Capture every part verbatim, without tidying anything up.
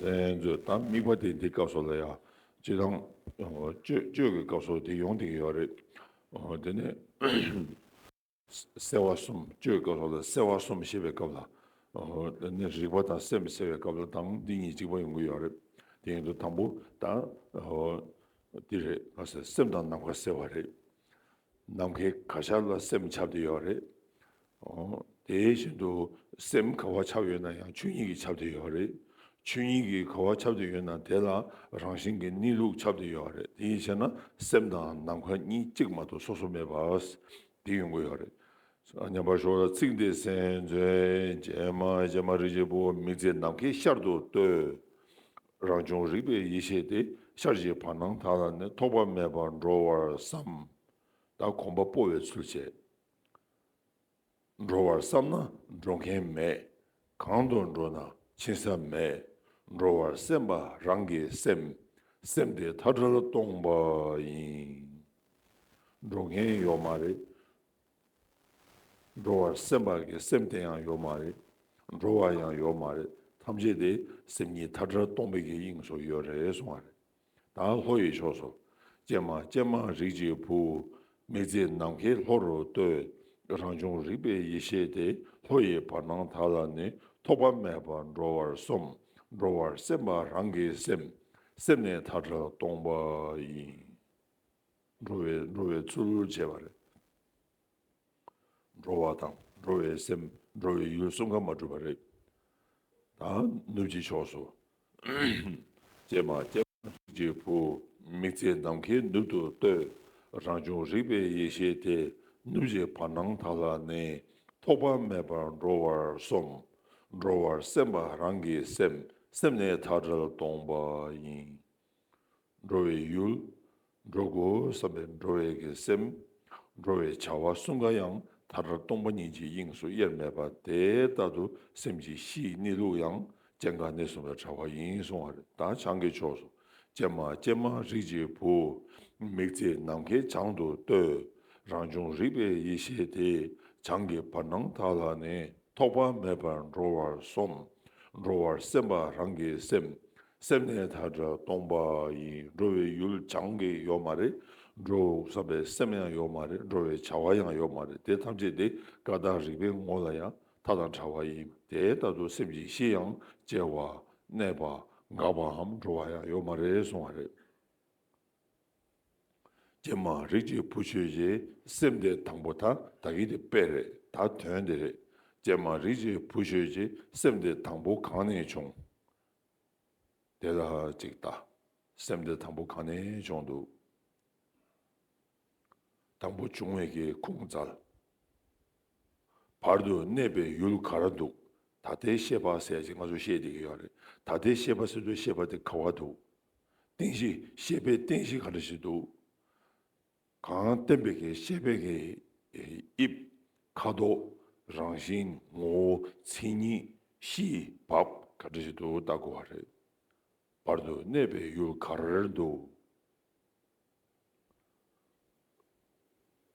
ལན་མཛོད་དང་དམིགས་པ་དེ་འདི་སྐབས་སུ་ལ་ཡང་སྤྱིར་བཏང་གཅོད་གཅོད་ཀྱི་སྐབས་སུ་དེ་ཡོང་བསྡད་ཀྱི་ཡོད་རེད། དེ་ནས་སེལ་བ་གསུམ། གཅོད་ཀྱི་སྐབས་ལ་སེལ་བ་གསུམ་ཞེས་པའི་སྐབས་ལ། དེ་ནས་རིག་པ་དང་སེམས་སེལ་བའི་སྐབས་ལ་དང་འདི་གཉིས་གཅིག་པ་ཡོང་གི་ཡོད་རེད། དེ་ཡིན་དུས་དང་པོ་ད་འདི་རེད། ང་ཚོ་སེམས་དང་ནམ་མཁའ་སེལ་བ་རེད། ནམ་མཁའི་ག་ཤར་ལ་སེམས་ཁྱབ་བསྡད་ཡོད་རེད། དེ་བཞིན་དུ་སེམས་ག་བ་ཁྱབ་ཡོད་ན་ཡང་ཆོས་ཉིད་ཀྱིས་ཁྱབ་བསྡད་ཡོད་རེད། ཆོས་ཉིད་ཀྱིས་ག་བ་ཁྱབ་བསྡད་ཡོད་ན་དེ་ལ་རང་བཞིན་གྱི་གནས་ལུགས་ཁྱབ་བསྡད་ཡོད་རེད། དེ་ཡིན་ཕྱིར་ན་སེམས་དང་ནམ་མཁའ་གཉིས་གཅིག་མ་གཏོགས་སོ་སོ་མེད་པ་དེ་ཡོང་གི་ཡོད་རེད། མཉམ་པར་ཞོག་ལ་ཚིག་འདི་གསན་མཛོད། ཀྱེ་མ་ཀྱེ་མ་རིགས་ཀྱི་བུ། མིག་རྩེ་ནམ་མཁའི་ཤར་དུ་ལྟོས། རང་བྱུང་རིག་པའི་ཡེ་ཤེས་དེ། ཤར་གྱི་བར་སྣང་དག་ལ་ནི། ཐོགས་པ་མེད་པར་འགྲོ་བར་བསམ། ད་གོམ་པ་སྤོ་བའི་ཚུལ་བྱས། འགྲོ་བར་བསམ་ན་འགྲོ་མཁན་མེད། གང་དུ་འགྲོ་ན་ཕྱིན་ས་མེད། འགྲོ་བར་སེམས་པ་རང་གི་སེམས། སེམས་དེ་མཐའ་བྲལ་སྟོང་པ་ཡིན། འགྲོ་མཁན་ཡོད་མ་རེད། འགྲོ་བར་སེམས་པ་གི་སེམས་དེ་ཡང་ཡོད་མ་རེད། འགྲོ་བ་ཡང་ཡོད་མ་རེད། ཐམས་ཅད་དེ་སེམས་ཉིད་མཐའ་བྲལ་སྟོང་པའི་གི་དབྱིངས་སུ་ཡོད་རེད་གསུང་བ་རེད། ད་ལྷོ་ཡི་ཕྱོགས་སུ། ཀྱེ་མ་ཀྱེ་མ་རིགས་ཀྱི་བུ། མིག་རྩེ་ནམ་མཁའི་ལྷོ་རུ་ལྟོས། རང་བྱུང་རིག་པའི་ཡེ་ཤེས་དེ། ལྷོ་ཡི་བར་སྣང་དག་ལ་ནི། ཐོགས་པ་མེད་པར་འགྲོ་བར་སོམས། འགྲོ་བར་སེམས་པ་རང་གི་སེམས། སེམས་ནི་མཐའ་བྲལ་སྟོང་པ་ཡིན། འགྲོ་བའི་འགྲོ་བའི་ཚུལ་བྱས་པ་རེད། འགྲོ་བ་དང་འགྲོ་བའི་སེམས། འགྲོ་བའི་ཡུལ་གསུམ་ཀ་མ་གྲུབ་པ་རེད། ད་ནུབ་ཀྱི་ཕྱོགས་སུ། ཀྱེ་མ་ཀྱེ་མ་རིགས་ཀྱི་བུ། མིག་རྩེ་ནམ་མཁའི་ནུབ་ཏུ་ལྟོས། རང་བྱུང་རིག་པའི་ཡེ་ཤེས་དེ། ནུབ་ཀྱི་བར་སྣང་དག་ལ་ནི། ཐོགས་པ་མེད་པར་འགྲོ་བར་སོམས། འགྲོ་བར་སེམས་པ་རང་གི་སེམས། སེམས་ནི་མཐའ་བྲལ་སྟོང་པ་ཡིན། འགྲོ་བའི་ཡུལ། འགྲོ་དགོས་བསམ་པའི་འགྲོ་བའི་གི་སེམས། འགྲོ་བའི་བྱ་བ་གསུམ་ཀ་ཡང་མཐའ་བྲལ་སྟོང་པ་ཉིད་ཀྱི་དབྱིངས་སུ་དབྱེར་མེད་པ་དེ་ལྟར་དུ་སེམས་ཀྱི་གཤིས་གནས་ལུགས་ཡང་སྐྱེ་འགག་གནས་གསུམ་ལ་བྲལ་བ་ཡིན་གསུང་བ་རེད། ད་བྱང་གི་ཕྱོགས་སུ། ཀྱེ་མ་ཀྱེ་མ་རིགས་ཀྱི་བུ། མིག་རྩེ་ནམ་མཁའི་བྱང་དུ་ལྟོས། རང་བྱུང་རིག་པའི་ཡེ་ཤེས་དེ། བྱང་གི་བར་སྣང་དག་ལ་ནི། ཐོགས་པ་མེད་པར་འགྲོ་བར་སོམས། འགྲོ་བར་སེམས་པ་རང་གི་སེམས། སེམས་ནི་མཐའ་བྲལ་སྟོང་པ་ཡིན། འགྲོ་བའི་ཡུལ་བྱང་གི་ཡོད་མ་རེད། འགྲོ་བསམ་པའི་སེམས་ཡང་ཡོད་མ་རེད། འགྲོ་བའི་བྱ་བ་ཡང་ཡོད་མ་རེད། དེ་ཐམས་ཅད་དེ་ཀ་དག་རིག་པའི་ངོ་ལ་ཡང་མཐའ་དང་བྲལ་བ་ཡིན། དེ་ལྟར་དུ་སེམས་ཀྱི་གཤིས་ཡང་སྐྱེ་བ། གནས་པ། འགག་པའམ་འགྲོ་བ་ཡང་ཡོད་མ་རེད་གསུང་བ་རེད། ཀྱེ་མ་རིགས་ཀྱི་བུ་ཁྱོད་ཀྱི་སེམས་དེ་དང་པོ། ད་ད་གི་དེ་དཔེ་རེད། ད་དོན་དེ་རེད། ཀྱེ་མ་རིགས་ཀྱི་བུ་ཁྱོད་ཀྱི་སེམས་དེ་དང་པོ་གང་ནས་བྱུང་། དེ་ལ་ཅིག་ལྟ། སེམས་དེ་དང་པོ་གང་ནས་བྱུང་འདུག། དང་པོ་བྱུང་བའི་གི་ཁུངས་བཙལ། བར་དུ་གནས་པའི་ཡུལ་ག་རེ་འདུག། ད་ལྟའི་ཤེས་པ་ཟེར་ཅིག་ང་ཚོ་བཤད་བསྡད་ཀྱི་ཡོད་རེད། ད་ལྟའི་ཤེས་པ་ཟེར་དུས་ཤེས་པ་དེ་ག་བ་འདུག། རྟེན་གཞི། ཤེས་པའི་རྟེན་གཞི་ག་འདྲ་ཞིག་འདུག། གང་བརྟེན་པའི་གི་ཤེས་པའི་གི་དབྱིབས། ཁ་དོག། རང་བཞིན། ངོ་བོ། མཚན་ཉིད། གཤིས། བབ་ག་འདྲ་ཞིག་འདུག་ལྟ་དགོས་པ་རེད། བར་དུ་གནས་པའི་ཡུལ་ག་རེར་འདུག།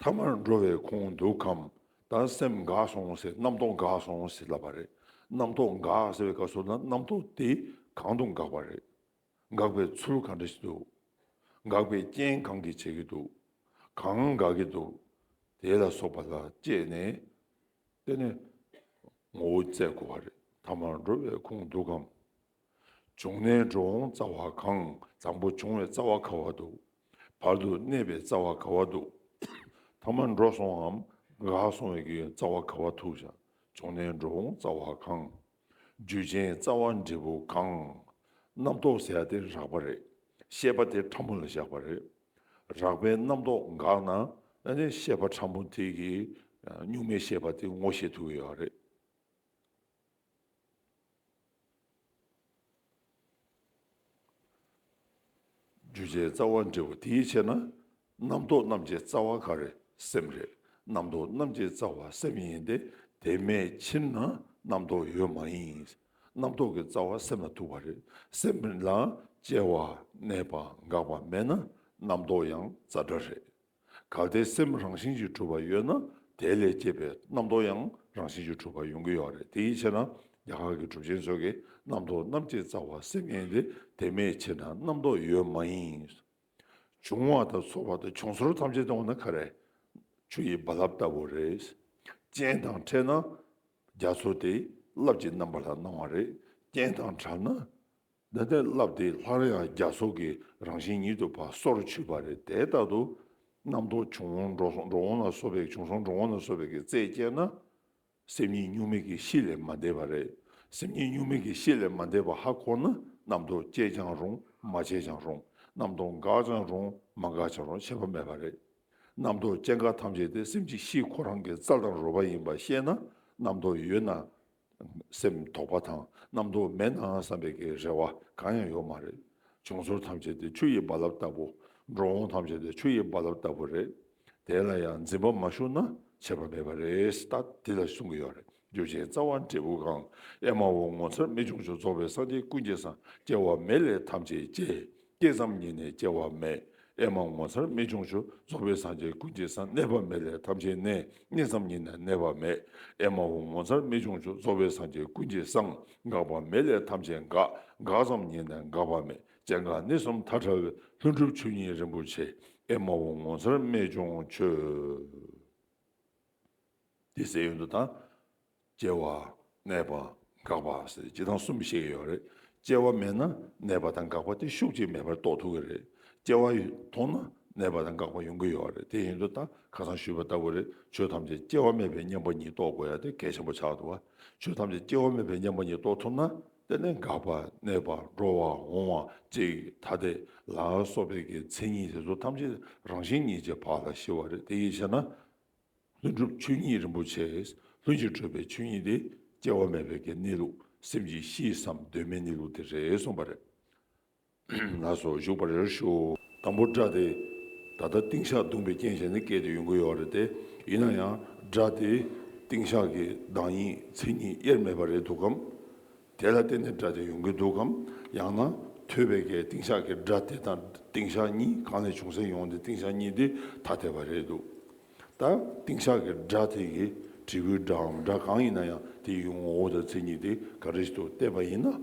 ཐ་མར་འགྲོ་བའི་ཁུངས་འདུག་གམ། ད་སེམས་འགགས་སོང་ཟེར། རྣམ་རྟོག་འགགས་སོང་ཟེར་ལབ་པ་རེད། རྣམ་རྟོག་འགགས་ཟེར་བའི་སྐབས་སུ་ན་རྣམ་རྟོག་དེ་གང་དུ་འགགས་པ་རེད། འགག་པའི་ཚུལ་གང་འདྲ་ཞིག་འདུག། འགག་པའི་རྐྱེན་གང་གིས་བྱེད་ཀྱི་འདུག། གང་འགག་གི་འདུག། དེ་ལ་སོགས་པ་ལ་དཔྱད་ནས། དེ་ནས་ངོ་བོ་བཙལ་དགོས་པ་རེད། ཐ་མར་འགྲོ་བའི་ཁུངས་འདུག་གམ། བྱུང་གནས་འགྲོ་འོང་རྩ་བ་གང་། དང་པོ་བྱུང་བའི་རྩ་བ་ག་བ་འདུག། བར་དུ་གནས་པའི་རྩ་བ་ག་བ་འདུག། ཐ་མར་འགྲོ་སོང་ངམ་འགགས་སོང་བའི་གི་རྩ་བ་ག་བ་ཐུག་བཞག། བྱུང་གནས་འགྲོ་འོང་རྩ་བ་གང་། རྒྱུ་ཅན་རྩ་བ་འབྲས་བུ་གང་། རྣམ་རྟོག་ཟེར་ཡ་དེ་རགས་པ་རེད། ཤེས་པ་དེ་ཕྲ་མོ་ལ་བཞག་པ་རེད། རགས་པའི་རྣམ་རྟོག་འགགས་ན་ཨ་ནི་ཤེས་པ་ཕྲ་མོ་དེ་གིས་གཉུག་མའི་ཤེས་པ་དེ་ངོ་ཤེས་ཐུབ་ཀྱི་ཡོད་རེད། རྒྱུ་ཅན་རྩ་བ་འབྲས་བུ། དེའི་ཕྱིར་ན་རྣམ་རྟོག་རྣམས་ཀྱི་རྩ་བ་ག་རེ། སེམས་རེད། རྣམ་རྟོག་རྣམས་ཀྱི་རྩ་བ་སེམས་ཡིན་ཏེ། དེ་མེད་ཕྱིར་ན་རྣམ་རྟོག་ཡོད་མ་ཡིན། རྣམ་རྟོག་གི་རྩ་བ་སེམས་ལ་ཐུག་པ་རེད། སེམས་ལ་སྐྱེ་བ་གནས་པ་འགག་པ་མེད་ན་རྣམ་རྟོག་ཡང་རྩ་བྲལ་རེད། གལ་ཏེ་སེམས་རང་བཞིན་གྱིས་གྲུབ་པ་ཡོད་ན་དེ་ལས་སྐྱེས་པའི་རྣམ་རྟོག་ཡང་རང་བཞིན་གྱིས་གྲུབ་པ་ཡོང་གི་ཡོད་རེད། དེའི་ཕྱིར་ན་ རྒྱ་གར་གྱི་གྲུབ་ཆེན་ཚོ་གིས་རྣམ་རྟོག་རྣམས་ཀྱི་རྩ་བ་སེམས་ཉིད་དེ། དེ་མེད་ཕྱིར་ན་རྣམ་རྟོག་ཡོད་མ་ཡིན། བྱུང་བ་དང་ཚོར་བ་དང་བྱུང་ཚོར་ཐམས་ཅད་དེ་འོ་ན་ག་རེ། ཆུ་ཡི་རྦ་རླབས་ལྟ་བུ་རེད། སྤྱན་དང་ཕྲད་ན་རྒྱ་མཚོ་དེ་རླབས་ཀྱི་རྣམ་པ་ལ་སྣང་བ་རེད། སྤྱན་དང་བྲལ་ན། འདི་ནི་རླབས་དེ་སླར་ཡང་རྒྱ་མཚོ་གི་རང་བཞིན་ཉིད་དུ་ཕར་སོར་ཆུད་པ་རེད། དེ་ལྟར་དུ་རྣམ་རྟོག་བྱུང་འོང་འགྲོ་སོང་འགྲོ་འོང་ལ་སོགས་པའི་བྱུང་སོང་འགྲོ་འོང་ལ་སོགས་པའི་གི་རྩལ་སྐྱེས་ན། སེམས་ཉིད་གཉུག་མའི་གི་གཤིས་ལས་མ་འདས་པ་རེད། སེམས་ཉིད་གཉུག་མའི་གི་གཤིས་ལས་མ་འདས་པ་ཧ་གོ་ན། རྣམ་རྟོག་སྐྱེས་ཀྱང་རུང་མ་སྐྱེས་ཀྱང་རུང་། རྣམ་རྟོག་འགགས་ཀྱང་རུང་མ་འགགས་ཀྱང་རུང་ཁྱད་པར་མེད་པ་རེད། རྣམ་རྟོག་སྐྱེ་འགག་ཐམས་ཅད་དེ་སེམས་ཀྱི་གཤིས་ཁོ་རང་གི་རྩལ་དང་རོལ་པ་ཡིན་པ་ཤེས་ན། རྣམ་རྟོག་ཡོད་ན་སེམས་དོགས་པ་དང་། རྣམ་རྟོག་མེད་ན་བསམ་པའི་གི་རེ་བ་གང་ཡང་ཡོད་མ་རེད། བྱུང་ཚོར་ཐམས་ཅད་དེ་ཆུ་ཡི་རྦ་རླབས་ལྟ་བུ། འགྲོ་འོང་ཐམས་ཅད་དེ་ཆུ་ཡི་རྦ་རླབས་ལྟ་བུ་རེད། དེ་ལ་ཡང་འཛིན་པ་མ་ཞུགས་ན་ཁྱད་པར་མེད་པ་རེད། ད་དེ་ལ་གསུང་གི་ཡོད་རེད། རྒྱུ་ཅན་རྩ་བ་འབྲས་བུ་གང་། ཨེ་མའོ། ངོ་མཚར་རྨད་བྱུང་ཆུ། རྫོགས་པའི་སངས་རྒྱས་ཀུན་གྱི་གསང་། སྐྱེ་བ་མེད་ལས་ཐམས་ཅད་སྐྱེ། སྐྱེས་ཙམ་ཉིད་ནས་སྐྱེ་བ་མེད། ཨེ་མ་ངོ་མཚར་རྨད་བྱུང་ཆུ། རྫོགས་པའི་སངས་རྒྱས་ཀུན་གྱི་གསང་། གནས་པ་མེད་ལས་ཐམས་ཅད་གནས། གནས་ཙམ་ཉིད་ནས་གནས་པ་མེད། ཨེ་མ་ཧོ། ངོ་མཚར་རྨད་བྱུང་ཆུ། རྫོགས་པའི་སངས་རྒྱས་ཀུན་གྱི་གསང་། འགག་པ་མེད་ལས་ཐམས་ཅད་འགག་འགག་ཙམ་ཉིད་ནས་འགག་པ་མེད། སྐྱེ་འགག་གནས་གསུམ་མཐའ་བྲལ་བའི། ལྷུན་གྲུབ་ཆོས་ཉིད་རིན་པོ་ཆེ། ཨེ་མ་ཧོ། ངོ་མཚར་རྨད་བྱུང་ཆུ། དེ་ཟེར་ཡོང་དུས་ད། སྐྱེ་བ། གནས་པ། འགག་པ་ཟེར་སྤྱིར་བཏང་གསུམ་བཤད་ཀྱི་ཡོད་རེད། སྐྱེ་བ་མེད་ན་གནས་པ་དང་འགག་པ་དེ་ཤུགས་ཀྱིས་མེད་པར་རྟོགས་ཐུབ་ཀྱི་རེད། སྐྱེ་བ་མཐོང་ན་གནས་པ་དང་འགག་པ་ཡོང་གི་ཡོད་རེད། དེ་ཡིན་དུས་ད་ཁ་སང་ཞུས་པ་ལྟ་བུ་རེད། ཆོས་ཐམས་ཅད་སྐྱེ་བ་མེད་པའི་མཉམ་པ་ཉིད་རྟོགས་དགོས་ཡ་དེ་གལ་ཆེན་པོ་ཆགས་འདུག་བ། ཆོས་ཐམས་ཅད་སྐྱེ་བ་མེད་པའི་མཉམ་པ་ཉིད་རྟོགས་ཐུབ་ན། དེ་ནས་འགག་པ། གནས་པ། འགྲོ་བ། འོང་བ་ཅིག་ཐ་དད་ལ་སོགས་པའི་གི་མཚན་ཉིད་དེ་ཚོ་ཐམས་ཅད་རང་བཞིན་ཉིད་ཀྱིས་ཕར་ལ་ཞི་བ་རེད། དེ་ཡིན་ཕྱིར་ན། ལྷུན་གྲུབ་ཆོས་ཉིད་རིན་པོ་ཆེ། ལྷུན་གྱིས་གྲུབ་པའི་ཆོས་ཉིད་དེ་སྐྱེ་བ་མེད་པའི་གི་གནས་ལུགས། སེམས་ཀྱི་གཤིས་སམ་གདོད་མའི་གནས་ལུགས་དེ་རེད་གསུངས་པ་རེད། ལགས་སོ། བཞུགས་པར་ཞུ། དང་པོ་སྒྲ་དེ། ད་ལྟ་ཏིང་ཤག་བརྡུངས་པའི་རྐྱེན་བྱས་ནས་སྐད་དེ་ཡོང་གི་ཡོད་རེད་དེ། ཡིན་ན་ཡང་སྒྲ་དེ་ཏིང་ཤག་གི་གདངས་དབྱིངས་མཚན་ཉིད་དབྱེར་མེད་པ་རེད་འདུག་གམ། དེ་ལ་བརྟེན་ནས་སྒྲ་དེ་ཡོང་གི་འདུག་གམ། ཡང་ན་ཐོས་པའི་གི་ཏིང་ཤག་གི་སྒྲ་དེ་དང་ཏིང་ཤག་གཉིས་གང་ལས་བྱུང་སའི་ཡོང་དེ་ཏིང་ཤག་གཉིས་དེ་ཐ་དད་པ་རེད་འདུག་ད་ཏིང་ཤག་གི་སྒྲ་དེ་གི་དྲིལ་བུའི་སྒྲའམ་སྒྲ་གང་ཡིན་ན་ཡང་དེ་ཡི་ངོ་བོ་དང་མཚན་ཉིད་དེ་ག་རེ་ཞིག་ཏུ་བལྟས་པ་ཡིན་ན།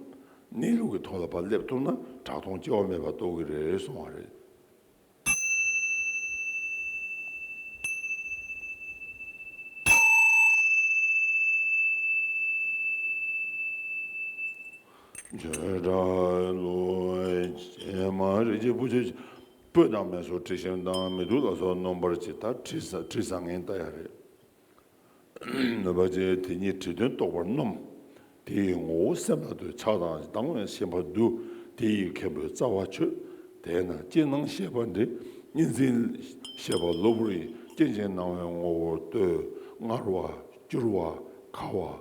གནས་ལུགས་ཀྱི་ཐོག་ལ་ཕར་སླེབས་ཐུབ་ན་གྲགས་སྟོང་སྐྱེ་བ་མེད་པ་རྟོགས་ཀྱི་རེད་གསུང་བ་རེད། ཆོས་སྒྲ་གླུ་ཞལ་མ་རིག་བྱེད་བུ་ཆུ། སྤོས་དང་མེ་སོགས་དྲི་ཞིམ་དང་། མི་སྡུག་ལ་སོགས་སྣོམ་པར་བྱེད། ད་དྲི་ཟ་དྲི་བཟང་ངན་ལྟ་ཡ་རེད། ནུས་པ་ཅན་དེ་ཉིད་དྲི་དོན་རྟོགས་པར་སྣོམ། དེ་ཡི་ངོ་བོ་སེམས་ལ་ལྟོས། ཆགས་དང་སྡང་བའི་ཞེན་པ་བསྡུ། དེ་ཡི་མཁན་པོའི་རྩ་བ་ཆོད། དེས་ན་སྤྱིར་སྣང་ཤེས་པ་འདི། གཉིས་འཛིན་ཤེས་པ་གློ་བུར་ཡིན། རྐྱེན་ཅན་སྣང་བའི་ངོ་བོར་ལྟོས། མངར་བ། སྐྱུར་བ། ཁ་བ།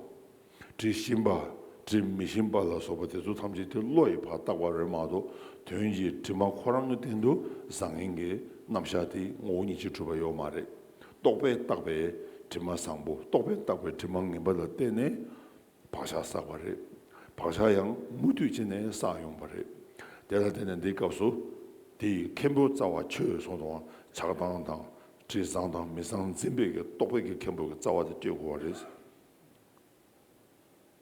དྲི་ཞིམ་པ། དྲི་མི་ཞིམ་པ་ལ་སོགས་པ་དེ་ཚོ་ཐམས་ཅད་དེ་བློ་ཡིས་ཕར་བཏགས་པ་རེད་མ་གཏོགས། དོན་གྱི་དྲི་མ་ཁོ་རང་གི་སྟེང་དུ་བཟང་ངན་གྱི་རྣམ་གཞག་དེ་ངོ་བོ་ཉིད་ཀྱིས་གྲུབ་པ་ཡོད་མ་རེད། རྟོག་པས་བཏགས་པའི་དྲི་མ་བཟང་པོ། རྟོག་པས་བཏགས་པའི་དྲི་མ་ངན་པ་ལ་བརྟེན་ནས་བག་ཆགས་བསགས་པ་རེད། བག་ཆགས་ཡང་མུ་མཐུད་བྱས་ནས་བསགས་ཡོང་བ་རེད། དེ་ལ་བརྟེན་ནས་འདིའི་སྐབས་སུ་དེ་ཡི་མཁན་པོའི་རྩ་བ་ཆོད་གསུངས་དང་། ཆགས་སྡང་དང་དྲི་བཟང་དང་མི་བཟང་འཛིན་པའི་གི་རྟོག་པའི་གི་མཁན་པོ་གི་རྩ་བ་དེ་གཅོད་དགོས་པ་རེད།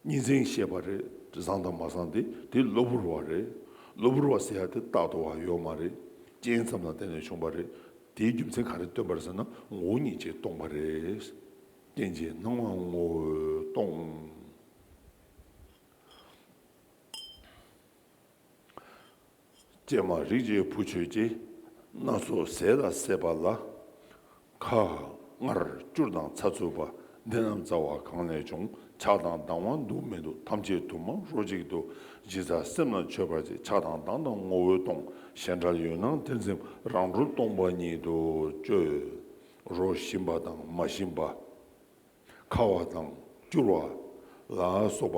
གཉིས་འཛིན་ཤེས་པ་རེད། བཟང་དང་མ་བཟང་དེ་དེ་གློ་བུར་བ་རེད། གློ་བུར་བ་ཟེར་ཡ་དེ་རྟག་ཏུ་བ་ཡོད་མ་རེད། རྐྱེན་ཙམ་ལ་བརྟེན་ནས་བྱུང་བ་རེད། དེའི་རྒྱུ་མཚན་ག་རེ་སྟོན་པ་རེད་ཟེར་ན། ངོ་བོ་ཉིད་ཀྱིས་སྟོང་པ་རེད། རྐྱེན་གྱིས་སྣང་བ་ངོ་བོས་སྟོང་། ཀྱེ་མ་རིགས་ཀྱི་བུ་ཁྱོད་ཀྱིས། སྣ་ཚོགས་ཟས་ལ་སྲེད་པ་ལ། ཁ། མངར། སྐྱུར་དང་ཚྭ་བཙོས་པ། འདི་རྣམས་རྩ་བ་གང་ལས་བྱུང་། ཆགས་དང་སྡང་བ་འདུག་མི་འདུག་ཐམས་ཅད་དུ་མ་རོ་གཅིག་ཏུ། གཞི་རྩ་སེམས་ལ་ཆོད་པར་བྱེད། ཆགས་དང་སྡང་དང་ངོ་བོས་སྟོང་། གཞན་བྲལ་ཡུལ་སྣང་དེར་འཛིན། རང་གྲོལ་སྟོང་པ་ཉིད་དུ་སྤྱོད། རོ་ཞིམ་པ་དང་མ་ཞིམ་པ། ཁ་བ་དང་སྐྱུར་བ་ལ་སོགས་པ་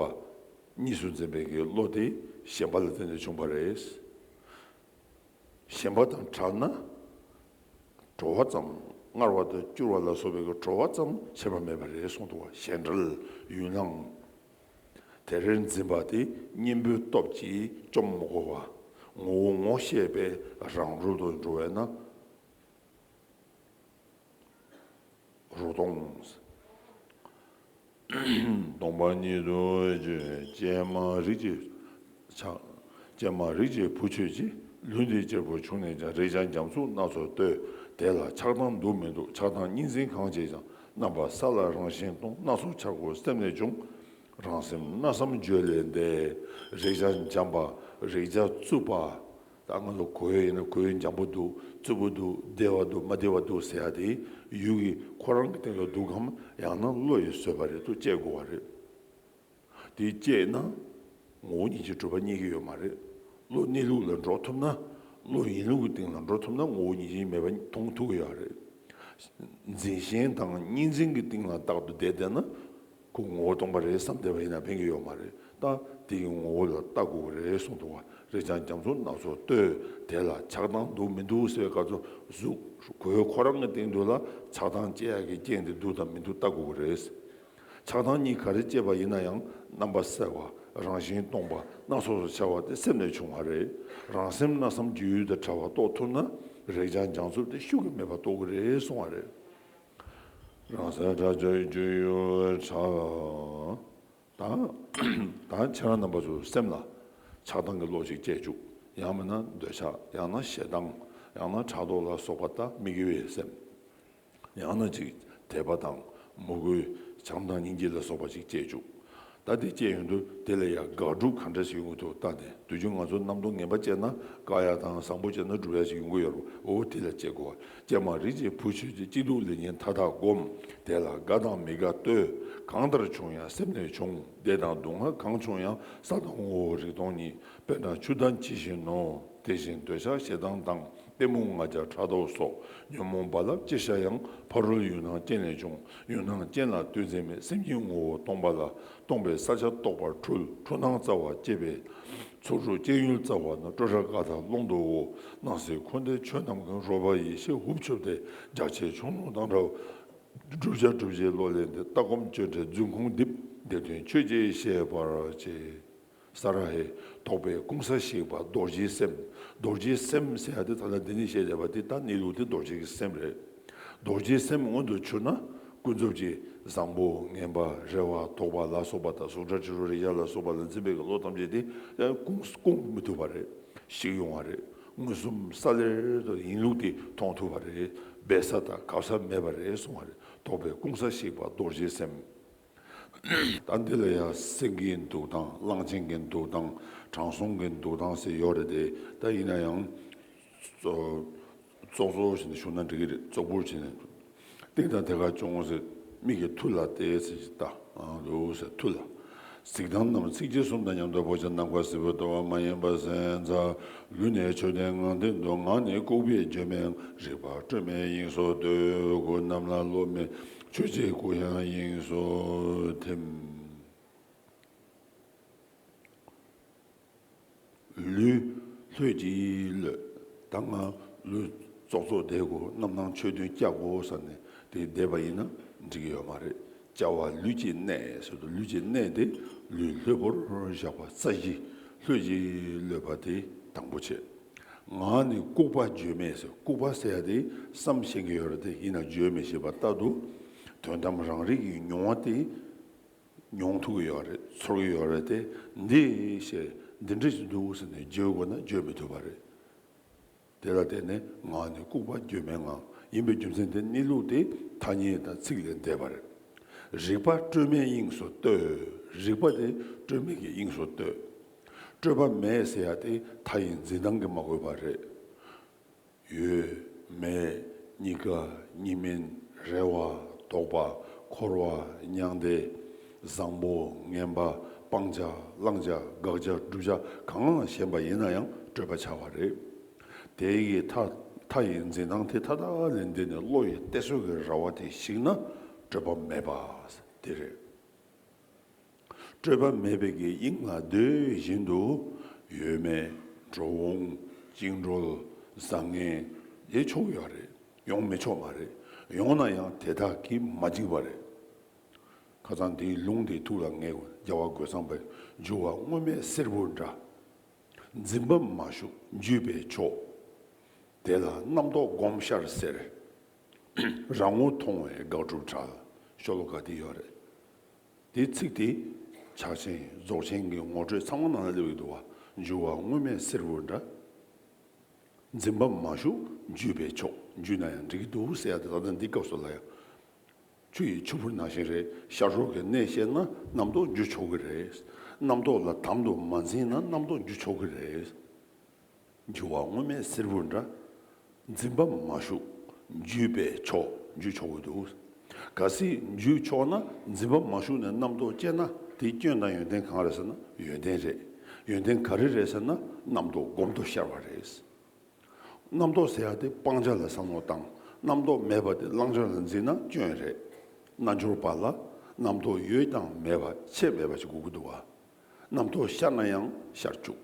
གཉིས་སུ་འཛིན་པའི་གི་བློ་དེ་ཞེན་པ་ལ་བརྟེན་ནས་བྱུང་བ་རེད། ཞེན་པ་དང་བྲལ་ན་བྲོ་བ་ཙམ། མངར་བ་དང་སྐྱུར་བ་ལ་སོགས་པའི་གི་བྲོ་བ་ཙམ་ཁྱད་པར་མེད་པ་རེད་གསུངས་འདུག་བ། གཞན་བྲལ་ཡུལ་སྣང་དེར་འཛིན་པ་དེ་གཉེན་པོའི་སྟོབས་ཀྱིས་བཅོམ་མི་དགོས་པ། ངོ་བོ་ངོ་ཤེས་པས་རང་གྲོལ་དུ་འགྲོ་བས་ན། རོ་སྟོང་། སྟོང་པ་ཉིད་དུ་བརྗོད། ཀྱེ་མ་རིགས་ཀྱི་ཆགས། ཀྱེ་མ་རིགས་ཀྱི་བུ་ཁྱོད་ཀྱིས། ལུས་འདི་གཅེར་བུར་ཕྱུང་ནས་ཀྱང་། རེག་བྱ་རྒྱ་མཚོ་སྣ་ཚོགས་ལྟོས། དེ་ལ་ཆགས་སྡང་འདུག་མི་འདུག་ཆགས་སྡང་གཉིས་འཛིན་གང་བྱེད་ཀྱང་། རྣམ་པ་གསལ་ལ་རང་བཞིན་སྟོང་། སྣ་ཚོགས་འཆར་སྒོ་སེམས་ལས་བྱུང་། རང་སེམས་སྣང་བསམ་བརྗོད་ལས་འདས། རེག་བྱ་འཇམ་པ། རེག་བྱ་རྩུབ་པ། ད་ང་ཚོ་གོས་ཡིན་ན་གོས་འཇམ་པོ་འདུག་རྩུབ་པོ་འདུག་བདེ་བ་འདུག་མ་བདེ་བ་འདུག་ཟེར་ཡ་དེ་ཡུལ་གྱི་ཁོ་རང་གི་སྟེང་ལ་འདུག་གམ། ཡང་ན་བློ་ཡིས་བཟོས་པ་རེད་དུ་དཔྱད་དགོས་པ་རེད། དེ་དཔྱད་ན་ངོ་བོ་ཉིད་ཀྱིས་གྲུབ་པ་རྙེད་ཀྱི་ཡོད་མ་རེད། བློ་གནས་ལུགས་ལ་འགྲོ་ཐུབ་ན། བློ་ཡིན་ལུགས་ཀྱི་སྟེང་ལ་འགྲོ་ཐུབ་ན་ངོ་བོ་ཉིད་ཀྱིས་མེད་པ་མཐོང་ཐུབ་ཀྱི་ཡོད་རེད། འཛིན་ཞེན་དང་གཉིས་འཛིན་གྱི་སྟེང་ལ་རྟག་ཏུ་བསྡད་བསྡད་ན། ཁོ་ངོ་བོ་སྟོང་པ་རེད་བསམ་བསྡད་པ་ཡིན་ན་ཕན་གྱི་ཡོད་མ་རེད། ད་དེ་ཡི་ངོ་བོ་ལ་ལྟ་དགོས་ཀྱི་རེད་གསུངས་འདུག་བ། རེག་བྱ་རྒྱ་མཚོ་སྣ་ཚོགས་ལྟོས། དེ་ལ་ཆགས་སྡང་འདུག་མི་འདུག་ཟེར་བའི་སྐབས་སུ་གཟུགས་གོས་ཁོ་རང་གི་སྟེང་དུ་ལ་ཆགས་སྡང་སྐྱེ་ཡག་གི་རྐྱེན་དེ་འདུག་དང་མི་འདུག་ལྟ་དགོས་ཀྱི་རེད། ཆགས་སྡང་གཉིས་ག་རེ་སྐྱེས་པ་ཡིན་ན་ཡང་རྣམ་པ་གསལ་བ། རང་བཞིན་སྟོང་པ། སྣ་ཚོགས་སུ་འཆར་བ་དེ་སེམས་ལས་བྱུང་བ་རེད། རང་སེམས་སྣང་བསམ་སྒྱུ་ལུས་དང་བྲལ་བ་རྟོགས་ཐུབ་ན། རེག་བྱ་རྒྱ་མཚོ་དེ་ཤུགས་ཀྱིས་མེད་པ་རྟོགས་ཀྱི་རེད་གསུང་བ་རེད། རང་སེམས་ཁྲ་ཆོས་སྤྱོད་ཡུལ་ཁྲ། ད་ད་ཁྱེད་རང་རྣམ་པ་ཚོའི་སེམས་ལ་ཆགས་སྡང་གི་བློ་ཞིག་སྐྱེས་བཅུག་ཡང་མིན་ན་འདོད་ཆགས། ཡང་ན་ཞེ་སྡང་། ཡང་ན་ཕྲག་དོག་ལ་སོགས་པ་ད་དམིགས་ཡུལ་བའི་སེམས། ཡང་ན་ཅིག་དད་པ་དང་མོས་གུས། བྱམས་དང་སྙིང་རྗེ་ལ་སོགས་པ་ཞིག་སྐྱེས་བཅུག་ད་དེ་སྐྱེས་ཡོང་དུས་དེ་ལ་ཡང་དགག་སྒྲུབ་ག་འདྲ་ཞིག་ཡོང་གི་འདུག་ལྟ་ནས། དུས་རྒྱུན་ང་ཚོ་རྣམ་རྟོག་ངན་པ་སྐྱེས་ན་བཀག་ཡ་དང་བཟང་པོ་སྐྱེས་ན་སྒྲུབ་ཡ་ཞིག་ཡོང་གི་ཡོད་རེད། འོ་དེ་ལ་སྐྱེ་དགོས་པ། ཀྱེ་མ་རིགས་ཀྱི་བུ་ཁྱོད་ཀྱིས། སྐྱིད་སྡུག་ལེགས་ཉེས་མཐའ་དག་བསྒོམ། དེ་ལ་དགའ་དང་མི་དགའ་ལྟོས། གང་ལྟར་བྱུང་ཡང་སེམས་ལས་བྱུང་། བདེ་དང་སྡུག་བསྔལ་གང་བྱུང་ཡང་། ས་དང་ངོ་བོ་རིག་སྟོང་ཉིད། དཔེར་ན་ཆུ་ལྡན་ཇི་བཞིན་ནོ། དེ་བཞིན་འདོད་ཆགས་ཞེ་སྡང་དང་། གཏི་མུག་ང་རྒྱལ་ཕྲག་དོག་སོགས། ཉོན་མོངས་རྦ་རླབས་ཅི་ཤར་ཡང་། ཕ་རོལ་ཡུལ་སྣང་རྐྱེན་ལས་བྱུང་། ཡུལ་སྣང་རྐྱེན་ལ་ལྟོས་འཛིན་མེད། སེམས་ཉིད་ངོ་བོ་སྟོང་པ་ལ། སྟོང་པའི་ས་ཆ་རྟོགས་པར་འཁྲུལ། འཁྲུལ་སྣང་རྩ་བ་བཅད་པས། ཚོགས་དྲུག་སྐྱེ་ཡུལ་རྩ་བ་ན། སྤྲོས་བྲལ་ཀ་དག་ཀློང་དུའོ། སྣང་སྲིད་འཁོར་འདས་ཆོས་རྣམས་ཀུན། རོལ་པ་ཡེ་ཤེས་ཧུབ་ཆུབ་སྟེ། རྒྱ་ཆེ་ཆུང་ལུང་དང་འདྲ་བ། བསྒྲུབ་བྱ་སྒྲུབ་བྱེད་བློ་ལས་འདས། ལྟ་སྒོམ་སྤྱོད་འབྲས་རྫུན་ཁུངས་རྡིབ། དེ་དོན་ཆོས་ཅན་ཤེས་པར་བྱེད། ས་ར་ཧེ། རྟོག་པའི་སྐུང་ས་ཞིག་པ་རྡོ་རྗེའི་སེམས། རྡོ་རྗེའི་སེམས་ཟེར་ཡ་དེ་ད་ལྟ་འདི་ནས་བཤད་བསྡད་པ་དེ་ད་གནས་ལུགས་དེ་རྡོ་རྗེ་གི་སེམས་རེད། རྡོ་རྗེའི་སེམས་མངོན་དུ་གྱུར་ན་ཀུན་རྫོབ་ཀྱི་བཟང་པོ་ངན་པ་རེ་བ་དོགས་པ་ལ་སོགས་པ་དང་གཟུགས་སྒྲ་དྲི་རོ་རེག་བྱ་ལ་སོགས་པ་ལ་འཛིན་པའི་བློ་ཐམས་ཅད་དེ་སྐུང་སྐུང་མི་ཐུབ་པ་རེད། ཞིག་ཡོང་བ་རེད། མངོན་སུམ་གསལ་ལེར་དུ་ཡིན་ལུགས་དེ་མཐོང་ཐུབ་པ་རེད། སྦས་ས་དང་གབ་ས་མེད་པ་རེད་གསུང་བ་རེད། རྟོག་པའི་སྐུང་ས་ཞིག་པ་རྡོ་རྗེའི་སེམས། ད་འདི་ལ་ཡང་སེང་གེའི་འདུག་སྟངས། གླང་ཆེན་གྱི་འདུག་སྟངས། དྲང་སྲོང་གི་འདུག་སྟངས་ཟེར་ཡོད་རེད་དེ། ད་ཡིན་ན་ཡང་ཙོག་ཙོག་བྱས་ནས་བཞུགས་ན་འགྲིག་གི་རེད། ཙོག་པུར་བྱས་ནས་སྟེང་དང་ཐད་ཀར་སྐྱོང་ཟེར། མིག་གི་མཐུ་ལ་བལྟས་ཟེར་ཞིག་ལྟ། ཨ་འདུག་ཟེར་མཐུ་ལ། གཟིགས་སྟངས་རྣམས་ཚིགས་བཅད་གསུམ་དང་མཉམ་དུ་བོར་ཅིང་ནམ་མཁའ་སིལ་བུར་གཏོར་བ་མ་ཡིན་པར་སེམས་ཙམ། ལུས་ནི་མཆོད་རྟེན་ངང་སྟེང་དུ། ངག་ནི་ལྐུགས་པས་བརྗོད་མེད་ངང་། རིག་པ་སྤྲོས་མེད་དབྱིངས་སུ་གཏོད། གོས་རྣམས་ལ་བློ་མེད་མཆོད་བྱའི་སྐུ་ཡང་དབྱིངས་སུ་ཐིམ། ལུས་ལྷོད་ཀྱིས་གློད། ད་ང་ལུས་ཙོག་ཙོག་བསྡད་དགོས། རྣམ་སྣང་ཆོས་བདུན་བསྐྱར་དགོས་བསམ་ནས་དེ་བསྡད་པ་ཡིན་ན་འགྲིག་གི་ཡོད་མ་རེད། བསྐྱར་བ་ལུས་ཀྱི་གནད་ཟེར་དུས། ལུས་ཀྱི་གནད་དེ་ལུས་ལྷོད་པོར་བཞག་པ། རྩ་གཞི་ལྷོད་ཀྱིས་གློད་པ་དེ་དང་པོ་བྱེད། ངག་ནི་ལྐུགས་པ་བརྗོད་མེད་ཟེར། ལྐུགས་པ་ཟེར་ཡ་དེ་བསམ་ཤེས་ཀྱི་ཡོད་རེད་དེ། ཡིན་ན་བརྗོད་མི་ཤེས་པ་ལྟར་དུ། དོན་དམ་རང་རིག་གི་མྱོང་བ་དེ་མྱོང་ཐུབ་ཀྱི་ཡོད་རེད། ཚོར་གྱི་ཡོད་རེད་དེ། འདི་ཞེས་འདི་འདྲ་ཞིག་འདུག་ཟེར་ནས་བརྗོད་དགོས་ན་བརྗོད་མི་ཐུབ་པ་རེད། དེ་ལ་བརྟེན་ནས་ངག་ནི་ལྐུགས་པ་བརྗོད་མེད་ངང་། ཡིན་པའི་རྒྱུ་མཚན་དེ་གནས་ལུགས་དེ་ཐ་སྙད་དང་ཚིག་ལས་འདས་པ་རེད། རིག་པ་སྤྲོས་མེད་དབྱིངས་སུ་གཏོད། རིག་པ་དེ་སྤྲོས་མེད་ཀྱི་དབྱིངས་སུ་གཏོད། སྤྲོས་པ་མེད་ཟེར་ཡ་དེ་མཐའ་ཡི་འཛིན་སྟངས་ཀྱིས་མ་གོས་པ་རེད། ཡོད་མེད་གཉིས་ཀ་གཉིས་མིན། རེ་བ་དོགས་པ། འཁོར་བ་མྱང་འདས། བཟང་པོ་ངན་པ། སྤང་བྱ་བླང་བྱ། དགག་བྱ་བསྒྲུབ་བྱ་གང་ལ་ཞེན་པ་ཡིན་ན་ཡང་སྤྲོས་པ་ཆགས་པ་རེད། དེ་ཡི་མཐའ་མཐའ་ཡི་འཛིན་སྟངས་དེ་མཐའ་དག་ལས་འདས་ནས་བློ་ཡི་གཏད་སོ་གི་ར་བ་དེ་ཞིག་ན་སྤྲོས་པ་མེད་པ་དེ་རེད། སྤྲོས་པ་མེད་པའི་གི་དབྱིངས་ལ་སྡོད་བཞིན་དུ་ཡོད་མེད་འགྲོ་འོང་བཅིངས་འགྲོལ་བཟང་ངན་དེ་ཆོག་ཡོད་རེད། ཡོང་མི་ཆོག་མ་རེད། ཡོང་ན་ཡང་དེ་དག་གིས་མ་འཇིགས་པ་རེད། ཁ་སང་དེའི་ལུང་དེ་ཐུགས་ལ་ངེས། རྒྱལ་བ་རྒོད་ཚང་པའི་འགྱུ་བ་སྔོན་མེད་སེར་པོ་འདྲ། འཛིན་པ་མ་ཞུགས་འགྱུས་པས་ཆོག་དེ་ལ་རྣམ་རྟོག་སྒོམ་ཤར་ཟེར། རང་ངོ་མཐོང་བས་དགག་སྒྲུབ་བྲལ། ཤོ་ལོ་ཀ་དེ་ཡོད་རེད། དེའི་ཚིག་དེ་ཕྱག་ཆེན་རྫོགས་ཆེན་གྱི་ངོ་སྤྲོད་ཚང་མ་ནང་ལ་སླེབས་ཡོད་འདུག་བ། འགྱུ་བ་དངོས་མེད་སེར་བུ་འདྲ། འཛིན་པ་མ་ཞུགས་འགྱུས་པས་ཆོག་འགྱུས་ན་ཡང་འགྲིག་གི་འདུག་ཟེར་ཡ་དེ་ད་ལྟ་འདི་སྐབས་སུ་ལ་ཡང་། ཆུ་ཡི་ཆུ་བུར་ནང་བཞིན་རེད། ཤར་ཕྱོགས་ཀྱི་གནས་ཤེས་ན་རྣམ་རྟོག་འགྱུ་ཆོག་གི་རེད། རྣམ་རྟོག་ལ་དམ་དུ་མ་འཛིན་ན་རྣམ་རྟོག་འགྱུ་ཆོག་གི་རེད། འགྱུ་བ་དངོས་མེད་སེར་བུ་འདྲ། འཛིན་པ་མ་ཞུགས་འགྱུས་པས་ཆོག་འགྱུ་ཆོག་གི་འདུག་གལ་སྲིད་འགྱུ་ཆོག་ན་འཛིན་པ་མ་ཞུགས་ནས་རྣམ་རྟོག་སྐྱེས་ན་དེའི་སྐྱོན་དང་ཡོན་ཏན་གང་རེད་ཟེར་ན་ཡོན་ཏན་རེད། ཡོན་ཏན་ག་རེ་རེད་ཟེར་ན་རྣམ་རྟོག་སྒོམ་དུ་ཤར་བ་རེད། རྣམ་རྟོག་ཟེར་ཡ་དེ་སྤང་བྱ་ལ་བསམ་བློ་བཏང་། རྣམ་རྟོག་མེད་པ་དེ་བླང་བྱ་ལ་འཛིན་ན་སྐྱོན་རེད། རྣལ་འབྱོར་པ་ལ་རྣམ་རྟོག་ཡོད་ཀྱང་མེད་པ་ཆེས་མེད་པ་ཞིག་དགོས་ཀྱི་འདུག་བ། རྣམ་རྟོག་ཤར་ན་ཡང་ཤར་བཅུག་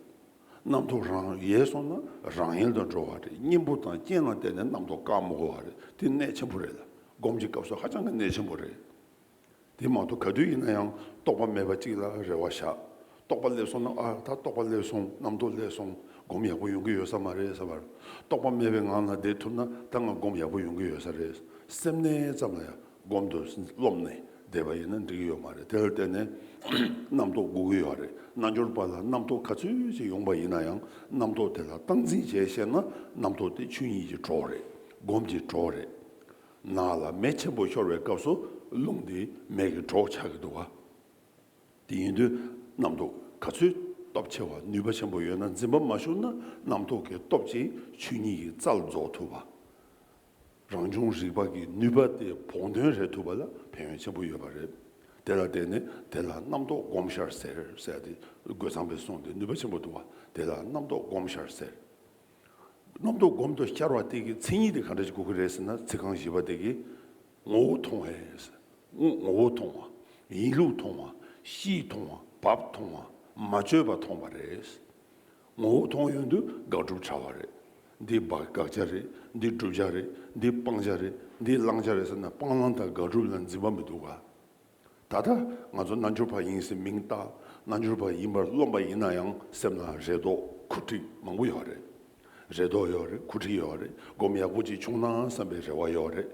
རྣམ་རྟོག་རང་ཡལ་སོང་ན་རང་ཡལ་དུ་འགྲོ་བ་རེད། གཉེན་པོ་དང་རྐྱེན་ལ་བརྟེན་ནས་རྣམ་རྟོག་བཀག་མི་དགོས་བ་རེད། དེ་གནད་ཆེན་པོ་རེད་ལ། སྒོམ་གྱི་སྐབས་སུ་ཧ་ཅང་གི་གནད་ཆེན་པོ་རེད། དེ་མ་གཏོགས་ག་དུས་ཡིན་ན་ཡང་རྟོག་པ་མེད་པ་གཅིག་ལ་རེ་བ་བཞག་རྟོག་པ་སླེབས་སོང་ན་ཨ་ད་རྟོག་པ་སླེབས་སོང་། རྣམ་རྟོག་སླེབས་སོང་། སྒོམ་ཡག་པོ་ཡོང་གི་ཡོད་ས་མ་རེད་ཟེར་བར། རྟོག་པ་མེད་པའི་ངང་ལ་བསྡད་ཐུབ་ན་ད་ང་སྒོམ་ཡག་པོ་ཡོང་གི་ཡོད་ས་རེད། སེམས་གནས་ཙམ་ལ་ཡང་སྒོམ་དུ་རློམ་ནས་བསྡད་པ་ཡིན་ན་འགྲིག་གི་ཡོད་མ་རེད། དེ་ལ་བརྟེན་ནས་རྣམ་རྟོག་དགོས་ཀྱི་ཡོད་རེད། རྣལ་འབྱོར་པ་ལ་རྣམ་རྟོག་ག་ཚོད་ཅིག་ཡོང་པ་ཡིན་ན་ཡང་རྣམ་རྟོག་དེ་ལ་སྟངས་འཛིན་བྱས་ཤེས་ན་རྣམ་རྟོག་དེ་ཆོས་ཉིད་ཀྱི་གྲོགས་རེད། སྒོམ་གྱི་གྲོགས་རེད། ནགས་ལ་མེ་ཆེན་པོ་ཤོར་བའི་སྐབས་སུ་རླུང་དེ་མེ་གི་གྲོགས་ཆགས་ཀྱི་འདུག་བ། དེ་ཡིན་དུས་རྣམ་རྟོག་ག་ཚོད་སྟོབས་ཆེ་བ་ནུས་པ་ཆེན་པོ་ཡོད་ན་འཛིན་པ་མ་ཞུགས་ན་རྣམ་རྟོག་གི་སྟོབས་ཀྱིས་ཆོས་ཉིད་ཀྱི་རྩལ་རྫོགས་ཐུབ་པ། རང་བྱུང་རིག་པ་གི་ནུས་པ་དེ་བོགས་འདོན་རེད་ཐུབ་པ་ལ་ཕན་ཡོན་ཆེན་པོ་ཡོད་པ་རེད། དེ་ལ་བརྟེན་ནས་དེ་ལ་རྣམ་རྟོག་སྒོམ་ཤར་ཟེར་ཟེར་ཏེ་རྒོད་ཚང་པའི་གསུང་དེ་ནུས་པ་ཆེན་པོ་འདུག་བ། དེ་ལ་རྣམ་རྟོག་སྒོམ་ཤར་ཟེར། རྣམ་རྟོག་སྒོམ་དུ་ཤར་བ་དེ་གི་མཚན་ཉིད་དེ་ག་འདྲ་ཞིག་དགོས་ཀྱི་རེད་ཟེར་ན། ཚིག་རྐང་བཞི་པ་དེ་གི་ངོ་བོ་མཐོང་བས། ངོ་བོ་མཐོང་བ། ཡིན་ལུགས་མཐོང་བ། གཤིས་མཐོང་བ། བབ་མཐོང་བ། མ་བཅོས་པ་མཐོང་བ་རེད། ངོ་བོ་མཐོང་ཡོང་དུས་དགག་སྒྲུབ་བྱ་བ་རེད། འདི་བ་དགག་བྱ་རེད། འདི་བསྒྲུབ་བྱ་རེད། འདི་སྤང་བྱ་རེད། འདི་བླང་བྱ་རེད་ཟེར་ན་སྤང་བླང་དང་དགག་སྒྲུབ་ལ་འཛིན་པ་མི་འདུག་ག་ད་ལྟ་ང་ཚོ་རྣལ་འབྱོར་པ་ཡིན་ཟེར་མིང་བཏགས། རྣལ་འབྱོར་པ་ཡིན་པར་རློམ་པ་ཡིན་ན་ཡང་སེམས་ལ་རེ་དོགས་འཁུ་འཕྲིག་མང་པོ་ཡོད་རེད། རེ་དོགས་ཡོད་རེད། འཁུ་འཕྲིག་ཡོད་རེད། སྒོམ་ཡག་པོ་ཅིག་བྱུང་ན་བསམ་པའི་རེ་བ་ཡོད་རེད།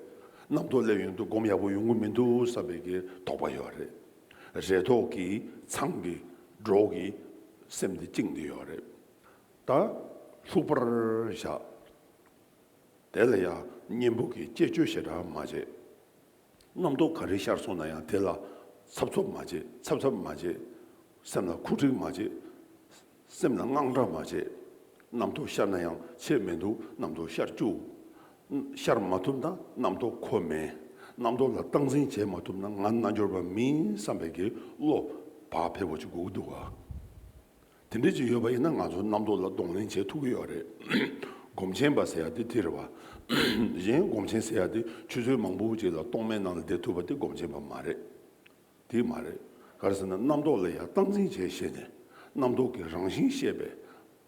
རྣམ་རྟོག་སླེབས་ཡོང་དུས་སྒོམ་ཡག་པོ་ཡོང་གི་མི་འདུག་བསམ་པའི་གི་དོགས་པ་ཡོད་རེད། རེ་དོགས་ཀྱི་ཚང་གི་སྒྲོག་གིས་སེམས་འདི་བཅིངས་བསྡད་ཡོད་རེད། ད་ལྷུག་པར་བཞག་དེ་ལ་ཡང་གཉེན་པོ་གི་བཅས་བཅོས་ཞེ་དྲག་མ་བྱེད། རྣམ་རྟོག་ག་རེ་ཤར་སོང་ན་ཡང་དེ་ལ་འཚབ་འཚུབ་མ་བྱེད། འཚབ་འཚུབ་མ་བྱེད། སེམས་ལ་འཁུ་འཕྲིག་མ་བྱེད། སེམས་ལ་དངངས་སྐྲག་མ་བྱེད། རྣམ་རྟོག་ཤར་ན་ཡང་ཆད་མི་འདུག་རྣམ་རྟོག་ཤར་བཅུག་ཤར་མ་ཐུབ་ན་རྣམ་རྟོག་ཁོ་མེད། རྣམ་རྟོག་ལ་སྟངས་འཛིན་བྱེད་མ་ཐུབ་ན་ང་རྣལ་འབྱོར་པ་མིན་བསམ་པའི་གི་བློ་བག་ཕེབས་པོ་ཅིག་དགོས་ཀྱི་འདུག་ག་དེ་འདྲ་ཅིག་ཡོད་པ་ཡིན་ན་ང་ཚོ་རྣམ་རྟོག་ལ་གདོང་ལེན་བྱེད་ཐུབ་ཀྱི་ཡོད་རེད། སྒོམ་ཆེན་པ་ཟེར་ཡ་དེ་དེ་རེད་བ། གཞན་སྒོམ་ཆེན་ཟེར་ཡ་དེ་ཆུ་ཚོད་མང་པོ་ཅིག་ལ་རྟོག་མེད་ནང་ལ་བསྡད་ཐུབ་པ་དེ་སྒོམ་ཆེན་པ་མ་རེད། དེ་མ་རེད། ག་རེ་ཟེར་ན་རྣམ་རྟོག་ལ་ཡང་སྟངས་འཛིན་བྱས་ཤེས་ནས་རྣམ་རྟོག་གི་རང་བཞིན་ཤེས་པས།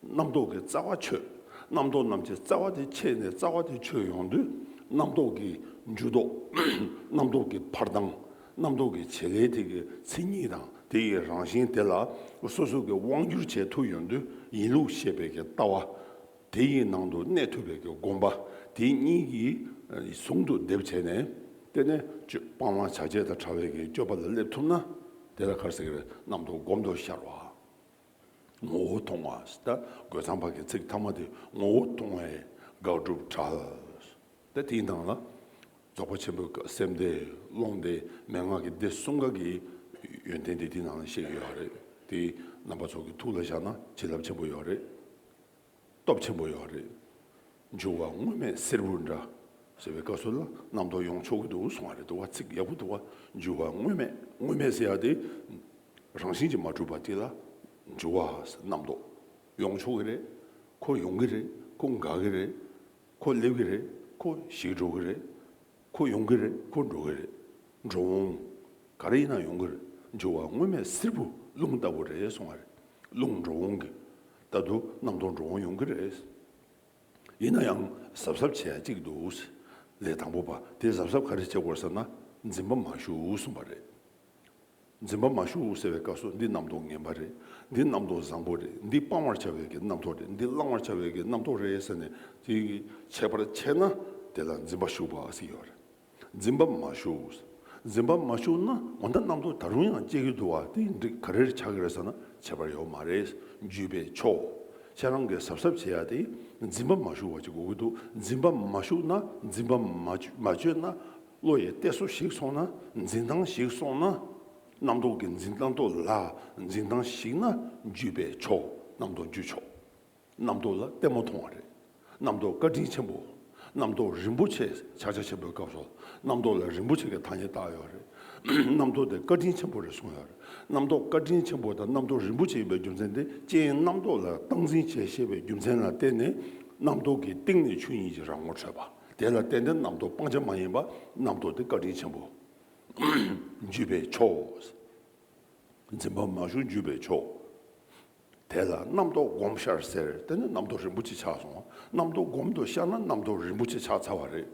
རྣམ་རྟོག་གི་རྩ་བ་ཆོད། རྣམ་རྟོག་རྣམས་ཀྱི་རྩ་བ་དེ་ཆད་ནས་རྩ་བ་དེ་ཆོད་ཡོང་དུས་རྣམ་རྟོག་གི་འགྱུ་ལྡོག་རྣམ་རྟོག་གི་འཕར་ལྡང་། རྣམ་རྟོག་གི་བྱེད་ལས་དེ་གི་མཚན་ཉིད་དང་དེ་ཡི་རང་བཞིན་དེ་ལ་སོ་སོ་གི་དབང་བསྒྱུར་བྱེད་ཐུབ་ཡོང་དུས་ཡིན་ལུགས་ཤེས་པའི་གི་ལྟ་བ། དེ་ཡི་ནང་དུ་གནས་ཐུབ་པའི་གི་སྒོམ་པ། དེ་གཉིས་ཀྱིས་ཟུང་དུ་སྡེབ་བྱས་ནས་དེ་ནས་སྤྱོད་སྤང་བླང་བྱ་བྱེད་དང་བྲལ་བའི་གི་སྤྱོད་པ་ལ་སླེབས་ཐུབ་ན་དེ་ལ་ག་རེ་ཟེར་གི་རེད། རྣམ་རྟོག་སྒོམ་དུ་ཤར་བ། ངོ་བོ་མཐོང་བ། ད་རྒོད་ཚང་པ་གི་ཚིག་ཐ་མ་དེ་ངོ་བོ་མཐོང་བས་དགག་སྒྲུབ་བྲལ། ད་དེའི་ནང་ལ་རྫོགས་པ་ཆེན་པོའི་སེམས་སྡེ་རླུང་སྡེ་མན་ངག་གི་སྡེ་གསུམ་ཀ་གི་ཡོན་ཏན་དེ་དེའི་ནང་ལ་བཤད་ཀྱི་ཡོད་རེད། དེ་རྣམ་པ་ཚོ་གི་ཐུགས་ལ་བཞག་ན་བྱིན་རླབས་ཆེན་པོ་ཡོད་རེད། སྟོབས་ཆེན་པོ་ཡོད་རེད། འགྱུ་བ་དངོས་མེད་སེར་བུ་འདྲ། ཟེར་བའི་སྐབས་སུ་ལ་རྣམ་རྟོག་ཡོང་ཆོག་གི་འདུག་གསུང་བ་རེད་འདུག་བ། ཚིག་ཡག་པོ་འདུག་བ། འགྱུ་བ་དངོས་མེད། དངོས་མེད་ཟེར་ཡ་དེ་རང་བཞིན་གྱིས་མ་གྲུབ་པ་དེ་ལ་འགྱུ་བ་ཟེར། རྣམ་རྟོག་ཡོང་ཆོག་གི་རེད། ཁོ་ཡོང་གི་རེད། ཁོ་འགག་གི་རེད། ཁོ་སླེབས་ཀྱི་རེད། ཁོ་ཞིག་འགྲོ་གི་རེད། ཁོ་ཡོང་གི་རེད། ཁོ་འགྲོ་གི་རེད། འགྲོ་འོང་། ག་རེ་ཡིན་ན་ཡོང་གི་རེད། འགྱུ་བ་དངོས་མེད་སེར་བུ་རླུང་ལྟ་བུ་རེད་གསུང་བ་རེད། རླུང་འགྲོ་འོང་གི། ད་དུང་རྣམ་རྟོག་འགྲོ་འོང་ཡོང་གི་རེད། ཡིན་ན་ཡང་གཟབ་གཟབ་བྱེད་ཡ་གཅིག་འདུག་ལས་དང་པོ་པ་དེ་གཟབ་གཟབ་ག་རེ་བྱེད་དགོས་ཟེར་ན་འཛིན་པ་མ་ཞུགས་གསུངས་པ་རེད། འཛིན་པ་མ་ཞུགས་ཟེར་བའི་སྐབས་སུ་འདི་རྣམ་རྟོག་ངན་པ་རེད། འདི་རྣམ་རྟོག་བཟང་པོ་རེད། འདི་སྤང་བར་བྱ་བའི་གི་རྣམ་རྟོག་རེད། འདི་བླང་བར་བྱ་བའི་གི་རྣམ་རྟོག་རེད་ཟེར་ནས་དེ་ཁྱད་པར་ཕྱེ་ན་དེ་ལ་འཛིན་པ་ཞུགས་པ་ཟེར་ཡོད་རེད། འཛིན་པ་མ་ཞུགས། འཛིན་པ་མ་ཞུགས་ན་འོ་ན་རྣམ་རྟོག་ད་རུང་ཡང་སྐྱེ་གི་འདུག་བ། དེ་འགྲིག་ག་རེ་ཆགས་ཀྱི་རེད་ཟེར་ན་ཁྱད་པར་ཡོད་མ་རེད། འཇུག་པའི་ཕྱོགས། ཁྱེད་རང་གིས་གཟབ་གཟབ་བྱེད་ཡ་དེ་འཛིན་པ་མ་ཞུགས་པ་ཅིག་དགོས་ཀྱི་འདུག་འཛིན་པ་མ་ཞུགས་ན། འཛིན་པ་མ་བཅོས་མ་བཅོས་ན། བློ་ཡི་གཏད་སོ་ཞིག་སོང་ན། འཛིན་སྟངས་ཞིག་སོང་ན། རྣམ་རྟོག་གི་འཛིན་སྟངས་རྣམ་རྟོག་ལ་འཛིན་སྟངས་ཞིག་ན། འཇུག་པའི་ཕྱོགས། རྣམ་རྟོག་འཇུག་ཕྱོགས། རྣམ་རྟོག་ལ་ལྟད་མོ་མཐོང་བ་རེད། རྣམ་རྟོག་བཀའ་དྲིན་ཆེན་པོ། རྣམ་རྟོག་རིན་པོ་ཆེ། ཕྱག་རྒྱ་ཆེན་པོའི་སྐབས་སུ་རྣམ་རྟོག་ལ་རིན་པོ་ཆེ་གི་ཐ་སྙད་བཏགས་ཡོད་རེད། རྣམ་རྟོག་དེ་བཀའ་དྲིན་ཆེན་པོ་རེད་གསུངས་ཡོད་རེད། རྣམ་རྟོག་བཀའ་དྲིན་ཆེན་པོ་དང་རྣམ་རྟོག་རིན་པོ་ཆེ་ཡིན་པའི་རྒྱུ་མཚན་དེ་རྐྱེན་རྣམ་རྟོག་ལ་སྟངས་འཛིན་བྱེད་ཤེས་པའི་རྒྱུ་མཚན་ལ་བརྟེན་ནས། རྣམ་རྟོག་གི་གཏིང་ནས་ཆོས་ཉིད་ཀྱི་རང་ངོ་འཕྲོད་པ། དེ་ལ་བརྟེན་ཏེ་རྣམ་རྟོག་སྤང་བྱ་མ་ཡིན་པ། རྣམ་རྟོག་དེ་བཀའ་དྲིན་ཆེན་པོ། འཇུག་པའི་ཕྱོགས། འཛིན་པ་མ་ཞུགས་འཇུག་པའི་ཕྱོགས། དེ་ལ་རྣམ་རྟོག་སྒོམ་ཤར་ཟེར། དེ་ནི་རྣམ་རྟོག་རིན་པོ་ཆེ་ཆགས་སོང་། རྣམ་རྟོག་སྒོམ་དུ་ཤར་ན་རྣམ་རྟོག་རིན་པོ་ཆེ་ཆགས་ཚར་བ་རེད།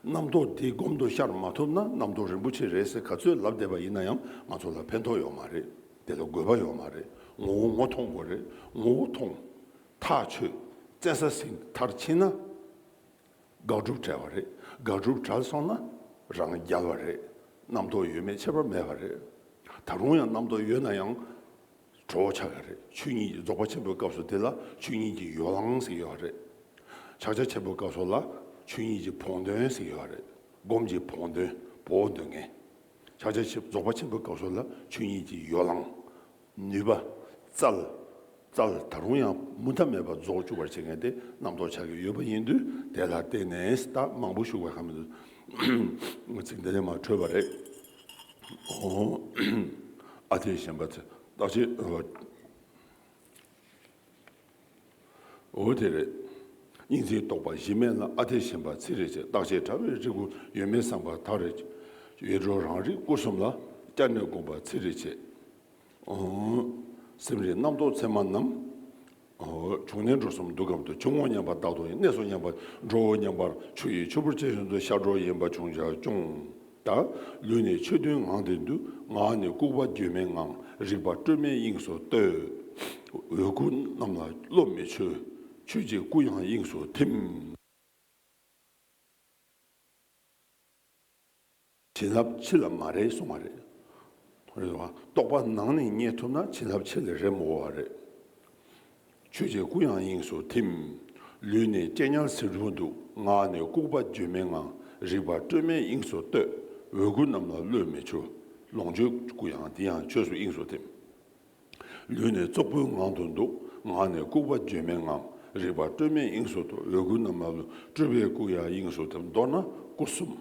རྣམ་རྟོག་དེ་སྒོམ་དུ་ཤར་མ་ཐུབ་ན་རྣམ་རྟོག་རིན་པོ་ཆེ་རེད་ཟེར་ག་ཚོད་ལབ་བསྡད་པ་ཡིན་ན་ཡང་ང་ཚོ་ལ་ཕན་ཐོགས་ཡོད་མ་རེད། དེ་ལ་དགོས་པ་ཡོད་མ་རེད། ངོ་བོ་ངོ་མཐོང་དགོས་རེད། ངོ་བོ་མཐོང་། ཐག་ཆོད། བཙན་ས་ཟིན་མཐར་ཕྱིན་ན། དགག་སྒྲུབ་བྲལ་བ་རེད། དགག་སྒྲུབ་བྲལ་སོང་ན་རང་རྒྱལ་བ་རེད། རྣམ་རྟོག་ཡོད་མེད་ཁྱད་པར་མེད་པ་རེད། ད་རུང་ཡང་རྣམ་རྟོག་ཡོད་ན་ཡང་གྲོགས་ཆགས་ཀྱི་རེད། ཆོས་ཉིད་ཀྱི་རྫོགས་པ་ཆེན་པོའི་སྐབས་སུ་དེ་ལ་ཆོས་ཉིད་ཀྱི་ཡོ་ལང་ཟེར་ཡོད་རེད། ཕྱག་རྒྱ་ཆེན་པོའི་སྐབས་སུ་ལ་ཆོས་ཉིད་ཀྱི་བོགས་འདོན་ཟེར་ཡོད་རེད། སྒོམ་གྱི་བོགས་འདོན། བོགས་འདོན་མཁན། ཕྱག་རྒྱ་ཆེ། རྫོགས་པ་ཆེན་པོའི་སྐབས་སུ་ལ་ཆོས་ཉིད་ཀྱི་ཡོ་ལང་། ནུས་པ། རྩལ། རྩལ་ད་རུང་ཡང་མུ་མཐའ་མེད་པར་རྫོགས་བཅུག་པར་བྱེད་མཁན་དེ་རྣམ་རྟོག་ཆགས་ཀྱི་ཡོད་པ་ཡིན་དུས། དེ་ལ་བརྟེན་ནས་ད་མང་པོ་ཞུ་བར་ཁ་མི་འདུག་ཚིག་འདི་ནས་མར་འཕྲོས་པ་རེད། ཨོ། ཨ་འཐས་ཞེན་པ་ཚེ་བརྟག་དཔྱད། འོ་དེ་རེད། སྙིང་རྗེའི་རྟོག་པ་གཞི་མེད་ལ། ཨ་འཐས་ཞེན་པ་ཚིག་རེ་བྱས། བརྟག་དཔྱད་བྲལ་བའི་རིགས་པ་ཡོད་མེད་བསམ་པ་མཐའ་རེ་ཡེ་གྲོལ་རང་རིག་སྐུ་གསུམ་ལ། བསྐྱར་ནས་བསྒོམ་པ་ཚིག་རེ་བྱས། སེམས་རིག་རྣམ་རྟོག་མཚན་མ་རྣམས། བྱུང་གནས་འགྲོ་གསུམ་འདུ་ཁམས་དང་། བྱུང་ངོ་མཉམ་པར་བརྟགས་ཏེ་ཡིན། གནས་སུ་མཉམ་པར་འགྲོ་བ་མཉམ་པར། ཆུ་ཡི་ཆུ་བུར་ཇི་བཞིན་དུ། ཤར་གྲོལ་ཡིན་པ་བྱུང་བྱ་སྐྱོང་། ད་ལུས་ནི་ཆོས་མཐུན་ངང་དུ་འདུ། ངག་ནི་ལྐུགས་པ་བརྗོད་མེད་ངང་། རིག་པ་སྤྲོས་མེད་དབྱིངས་སུ་གཏོད། འོད་སྐུ་རྣམས་ལ་བློ་མི་འཆོལ། ཆོས་ཀྱི་སྐུ་ཡང་དབྱིངས་སུ་ཐིམ། བྱིན་རླབས་ཕྱི་ལ་མ་རེད་གསུང་བ་རེད། རེད་བ། རྟོག་པ་ནང་ནས་རྙེད་ཐུབ་ན་བྱིན་རླབས་ཕྱི་ལ་རེད་མི་འོང་བ་རེད། ཆོས་ཀྱི་སྐུ་ཡང་དབྱིངས་སུ་ཐིམ། ལུས་ནི་ལྕེ་ཉལ་ཟེར་རུ་འདུག་ངག་ནི་ལྐུགས་པ་བརྗོད་མེད་ངང་། རིག་པ་སྤྲོས་མེད་དབྱིངས་སུ་གཏོད། འོད་སྐུ་རྣམས་ལ་བློས་མི་འཆོལ། ལོངས་སྤྱོད་སྐུ་ཡང་དེ་ཡང་ཆོས་སུ་དབྱིངས་སུ་ཐིམ། ལུས་ནི་བཙོག་པོའི་ངང་དུ་འདུག་ངག་ནི་ལྐུགས་པ་བརྗོད་མེད་ངང་། རིག་པ་སྤྲོས་མེད་དབྱིངས་སུ་གཏོད། འོད་སྐུ་རྣམས་ལ་བློ། སྤྲོས་པའི་སྐུ་ཡང་དབྱིངས་སུ་ཐིམ། མདོར་ན་སྐུ་གསུམ།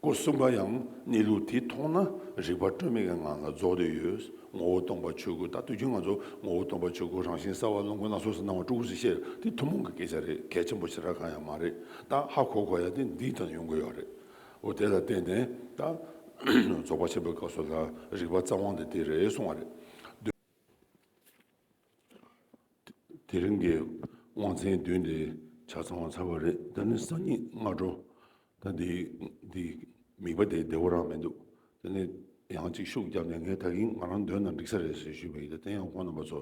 སྐུ་གསུམ་པ་ཡང་གནས་ལུགས་དེ་མཐོང་ན་རིག་པ་སྤྲོས་མེད་ཀྱི་ངང་ལ་རྫོགས་བསྡད་ཡོད། ངོ་བོ་སྟོང་པ་ཆོས་སྐུ། ད་དུས་རྒྱུན་ང་ཚོ་ངོ་བོ་སྟོང་པ་ཆོས་སྐུ། རང་བཞིན་གསལ་བ། ལོངས་སྐུ། སྣ་ཚོགས་སུ་སྣང་བ། སྤྲུལ་སྐུ་ཟེར་བཤད། དེ་ཐུན་མོང་གི་སྐད་ཆ་རེད། གལ་ཆེན་པོ་ཞེ་དྲག་གང་ཡང་མ་རེད། ད་ཧ་གོ་དགོས་ཡ་དེ་འདི་ལྟར་ཡོང་གི་ཡོད་རེད། འོ་དེ་ལ་བརྟེན་ནས་ད་རྫོགས་པ་ཆེན་པོའི་སྐབས་སུ་ལ་རིག་པ་རྩ་དབང་དེ་དེ་རེད་གསུང་བ་རེད། དེ་རིང་གི་དབང་ཚན་བདུན་དེ་ཆ་ཚང་བ་ཚར་བ་རེད། ད་ནི་སང་ཉིན་སྔ་དྲོ། ད་འདི་འདི་དམིགས་པ་དེ་བདེ་བོ་རང་མི་འདུག་ད་ནི་ཡང་ཅིག་ཤུགས་བརྒྱབ་ནས་ངས་ད་གིན་ང་རང་འདོན་ན་འགྲིག་ས་རེད་ཟེར་ཞུས་པ་ཡིན། ད་དེ་ཡང་ཁོང་རྣམ་པ་ཚོ་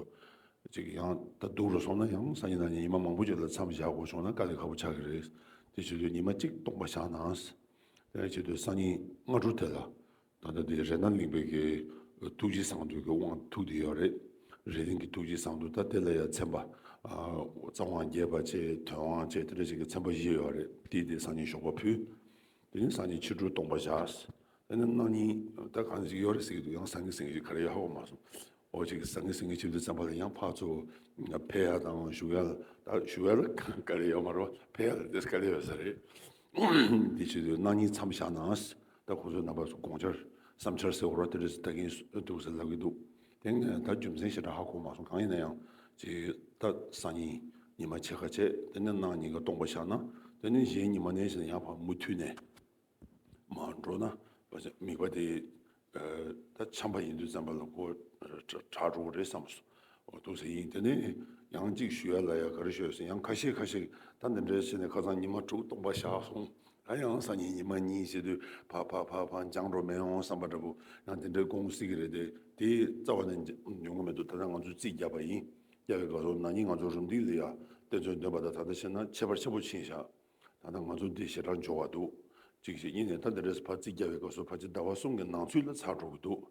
ཅིག་ཡང་ད་སྡུག་རུ་སོང་ན་ཡང་སང་ཉིན་གནངས་ཉིན་ཉི་མ་མང་པོ་ཅིག་ལ་མཚམས་བཞག་དགོས་བྱུང་ན་དཀའ་ལས་ཁག་པོ་ཆགས་ཀྱི་རེད། དེ་བྱེད་དུས་ཉི་མ་གཅིག་སྟོང་པ་བཞག་གནང་། དེ་བྱེད་དུས་སང་ཉིན་སྔ་དྲོ་དེ་ལ། ད་ལྟ་འདི་རཏྣ་གླིང་པའི་གི་ཐུགས་རྗེ་གསང་འདུས་ཀྱི་དབང་ཐུགས་དེ་ཡོད་རེད། རཏ་གླིང་གི་ཐུགས་རྗེ་གསང་འདུས། ད་དེ་ལ་ཡང་ཚན་པ། རྩ་དབང་རྒྱས་པ་བྱས། དོན་དབང་བྱས། དེ་འདྲ་ཞིག་གི་ཚན་པ་བཞི་ཡོད་རེད། དེ་དེ་སང་ཉིན་ཞོགས་པ་ཕུལ། དེ་ནས་སང་ཉིན་ཕྱི་དྲོ་སྟོང་པ་བཞག་དེ་ནས་གནངས་ཉིན་ད་གང་ཞིག་ཡོད་རེད་ཟེར་གྱི་འདུག་ཡང་སང་ཉིན་སང་ཉིན་ཞིག་ག་རེ་ཡོད་ཧ་གོ་མ་སོང་། འོ་ཅིག་སང་ཉིན་སང་ཉིན་ཕྱི་དྲོ་ཚན་པ་ལ་ཡང་ཕར་ཚུར་ཕེབས་ཡ་དང་བཞུགས་ཡ་ལ། ད་བཞུགས་ཡ་ལ་ག་རེ་ཡོད་མ་རེད་བ། ཕེབས་ཡ་ལ་དེ་ག་རེ་ཡོད་ས་རེད། དེ་བྱེད་དུས་གནངས་ཉིན་མཚམས་བཞག་གནང་། ད་ཁོ་ཚོས་རྣམ་པ་ཚོ་དགོངས་འཆར་བསམ་འཆར་ཟེར་བ་ར་དེ་འདྲ་ཞིག་ད་གིན་འདུག་ཟེར་ལབ་ཀྱི་འདུག་དེ་ནས་ད་རྒྱུ་མཚན་ཞེ་དྲག་ཧ་གོ་མ་སོང་། གང་ཡིན་ན་ཡང་ཅིག་ད་སང་ཉིན་ཉི་མ་ཕྱེད་ཀ་བྱས། དེ་ནས་གནངས་ཉིན་ཀ་སྟོང་པ་བཞག་ན། དེ་ནས་གཞན་ཉི་མ་ནས་བྱས་ན་ཡང་ཕར་མུ་མཐུད་ནས་མར་འགྲོ་ན་དམིགས་པ་དེ་ད་བྱམས་པ་ཡིན་དུས་ཙམ་པ་ལ་ཁོ་དྲག་འགྲོ་གི་རེད་བསམ་སོང་། འོ་འདུག་ཟེར་ཡིན། དེ་ནས་ཡང་གཅིག་ཞུ་ཡ་ལ་ཡ་ག་རེ་ཞུ་ཡ་ཟེར། ཡང་ཁ་ཤས་ཁ་ཤས་ད་འདི་འདྲའི་བྱས་ནས་ཁ་སང་ཉི་མ་དྲུག་སྟོང་པ་བཞག་སོང་། ད་ཡང་སང་ཉིན་ཉི་མ་གཉིས་བྱེད་དུས་ཕ་ཕ་ཕ་ཕ་འགྱངས་འགྲོ་མི་ཡོང་བསམ་པ་འདྲ་པོ་ཡང་དེ་འདྲའི་དགོངས་སྲིད་ཀྱི་རེད་དེ། དེ་རྩ་བ་ནས་ཡོང་གི་མི་འདུག་ད་ལྟ་ང་ཚོས་རྩིས་བརྒྱབ་པ་ཡིན། རྒྱབ་པའི་སྐབས་སུ་ན་ནིང་ང་ཚོ་རུམ་བཏེག་ལ་ཡ་གཏེར་མཛོད་འདོན་པ་དང་ད་ལྟ་བྱས་ན་ཁྱད་པར་ཆེན་པོ་ཕྱིན་བཞག་ད་ལྟ་ང་ཚོ་འདི་ཞེ་དྲག་འབྱོར་བ་འདུག་གཅིག་བྱས། གཉིས་ནས་ད་འདི་འདྲས་ཕར་རྩིས་རྒྱག་པའི་སྐབས་སུ་ཕལ་ཆེར་ཟླ་བ་གསུམ་གྱི་ནང་ཚུད་ལ་ཚར་འགྲོ་གི་འདུག་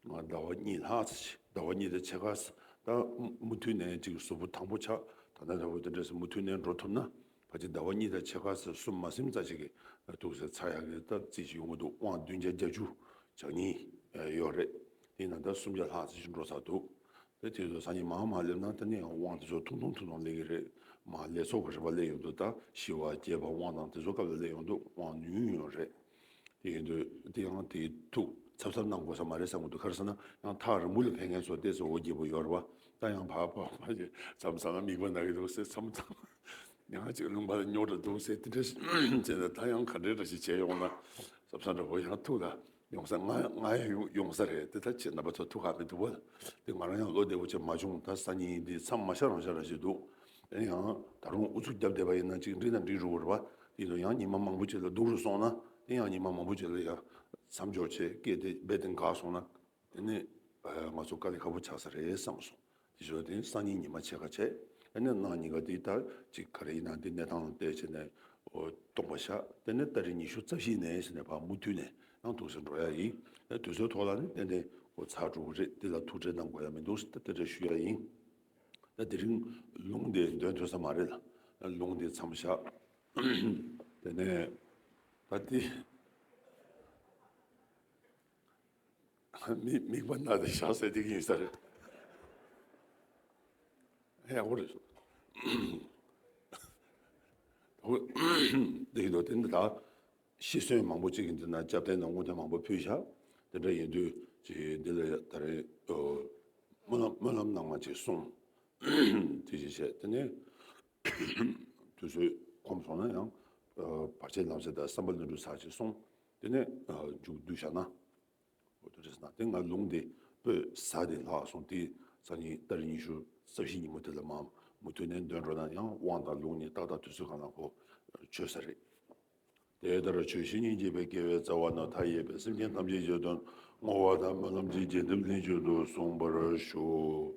ང་ཟླ་བ་གཉིས་ལྷག་ཙམ་ཞིག་ཟླ་བ་གཉིས་དང་ཕྱེད་ཀ་ཙམ། ད་མུ་མཐུད་ནས་ཅིག་གཟུགས་པོ་དྭངས་པོ་ཆགས། ད་ལྟ་འདྲ་བོ་འདི་འདྲས་མུ་མཐུད་ནས་འགྲོ་ཐུབ་ན། ཕལ་ཆེར་ཟླ་བ་གཉིས་དང་ཕྱེད་ཀ་ཙམ། གསུམ་མ་ཟིན་ཙམ་ཞིག་གི་ཐུག་སེ་ཚར་ཡག་གི་ད་རྩིས་ཤིག་ཡོང་གི་འདུག་དབང་བདུན་བརྒྱ་བརྒྱད་ཅུ་གྱ་གཉིས་ཡོད་རེད། དེ་ན་ད་སུམ་བརྒྱ་ལྷག་ཙམ་ཞིག་འགྲོ་ཚར་འདུག་དེ་དུས་སུ་སང་ཉིན་མར་མར་སླེབས་ན་དེ་ནས་ཡང་དབང་དེ་ཚོ་ཐུང་ཐུང་ཐུང་ཐུང་སླེབས་ཀྱི་རེད། མར་ལས་ཚོགས་ཀྱི་རིམ་པ་སླེབས་ཡོང་དུས། ད་ཞི་བ་རྒྱས་པ་དབང་དང་དེ་ཚོ་སྐབས་ལ་སླེབས་ཡོང་དུས་དབང་ཉུང་ཉུང་རེད། དེ་ཡིན་དུས་དེ་ཡང་དེ་ཐུགས་འཚབ་འཚབ་གནང་དགོས་ས་མ་རེད་བསམ་གྱི་འདུག་ག་རེ་ཟེར་ན། ཡང་ཐག་རིང་པོ་ལ་ཕེབས་མཁན་ཚོ་ཏོག་ཙམ་འོ་བརྒྱལ་པོ་ཡོད་རེད་པ། ད་ཡང་ཕར་ཕར་ཕར་ཅིག་མཚམས་མཚམས་ལ་དམིགས་པ་ན་གི་འདུག་ཟེར། མཚམས་མཚམས་ཡང་ཅིག་ལུང་པ་ལ་རྙོག་དྲ་འདུག་ཟེར། དེ་འདྲ་ཞིག་བྱས་ནས། ད་ཡང་ག་འདྲའི་འདྲ་ཞིག་བྱས་ཡོང་ན་བསམ་བསམ་འདྲ་པོ་ཡང་ཐུགས་ལ་ཡོང་ས། ང་ང་ཡང་ཡོང་ཡོང་ས་རེད་དེ། ད་ཁྱེད་རྣམ་པ་ཚོ་ཐུགས་ཁག་མི་འདུག་པ། དེ་ང་རང་ཡང་བློ་བདེ་པོ་ཅིག་མ་བྱུང་། ད་སང་ཉིན་འདི་མཚམས་མ་ཤར་རང་ཤར་རང་ཞིག་འདུག་དེ་ཡང་ད་རུང་ཨུ་ཚུགས་རྒྱབ་བསྡད་པ་ཡིན་ན་ཅིག་འགྲིག་ན་འགྲིག་རུ་བར་བ། དེ་ཡིན་དུས་ཡང་ཉི་མ་མང་པོ་ཅིག་ལ་སྡུག་རུ་སོང་ན། དེ་ཡང་ཉི་མ་མང་པོ་ཅིག་ལ་ཡང་མཚམས་སྦྱོར་བྱས་སྐད་དེ་རྦད་དེ་འགག་སོང་ན། དེ་ནས་ང་ཚོ་དཀའ་ལས་ཁག་པོ་ཆགས་ས་རེད་བསམ་སོང་། དེ་བྱས་དེ་སང་ཉིན་ཉི་མ་ཕྱེད་ཀ་བྱས། དེ་ནས་གནངས་ཉིན་ཀ་དེ་ད་ཅིག་ག་རེ་ཡིན་ན་དེ་གནས་སྟངས་ལ་བལྟས་བྱས་ནས། འོ། སྟོང་པ་བཞག་དེ་ནས་ཏ་རིག་ཉི་ཤུ་རྩ་བཞི་ནས་ཟེར་ནས་ཕར་མུ་མཐུད་ནས་ཡང་ཐུགས་སུ་འགྲོ་ཡ་ཡིན། ཨ། དུས་ཚོད་ཐོག་ལ་ནི་ཏན་ཏན་འོ་ཚར་འགྲོ་གི་རེད། དེ་ལ་ཐུགས་ཁྲལ་གནང་དགོས་ཡ་མི་འདུག་ཟེར་ཏེ་དེ་འདྲ་ཞུ་ཡ་ཡིན། ད་དེ་རིང་ལུང་དེ་འདོན་ཐུབ་ས་མ་རེད་ལ། ལུང་དེ་མཚམས་བཞག་དེ་ནས་ད་དེ་མི་དམིགས་པ་ན་དེ་བཞག་ཟེར་དེ་གི་ཡིན་ས་རེད། ཡག་པོ་རེད། འོ། དེ་ཡིན་དུས་དེ་འདི་ད་ཤི་གསོན་མང་པོ་ཅིག་གི་འདི་ན་སྐྱབས་རྟེན་དང་བསྔོ་རྟེན་མང་པོ་ཕུལ་བཞག་དེ་འདྲ་ཡིན་དུས་ཅིག་འདི་ལ་ད་རེས་སྨོན་ལམ་སྨོན་ལམ་གནང་བ་ཅིག་གསུངས། དེ་ཅིག་བྱས། དེ་ནས་དུས་ཚོད་ཁོམ་སོང་ན་ཡང་བར་ཆད་ལམ་སེལ་དང་བསམ་པ་ལྷུན་གྲུབ་ཚར་ཅིག་གསུངས། དེ་ནས་མཇུག་བསྡུས་བཞག་ན། འོ་དེ་རེད་ཟེར་ན། དེ་ང་ལུང་དེ་པོད་གཟའ་དེ་ལྷག་སོང་། དེ་སང་ཉིན་ཏ་རིག་ཉི་ཤུ་རྩ་བཞི་ཉིན་མོ་དེ་ལ་མར་མུ་མཐུད་ནས་འདོན་འགྲོ་ན་ཡང་དབང་དང་ལུང་གཉིས་ཏག་ཏག་དུས་ཚོད་གང་ལ་གོ་ཆོད་ས་རེད། དེ་ལྟར་ཆོས་བཤད་སྙིང་རྗེ་བའི་དགེ་བའི་རྩ་བ་རྣམས། མཐའ་ཡས་པའི་སེམས་ཅན་ཐམས་ཅད་ཀྱི་དོན། བསྔོ་བ་དང་སྨོན་ལམ་གྱི་རྒྱས་འདེབས་ལྷུན་གྱིས་གྲུབ་གསུངས་པར་ཞུ།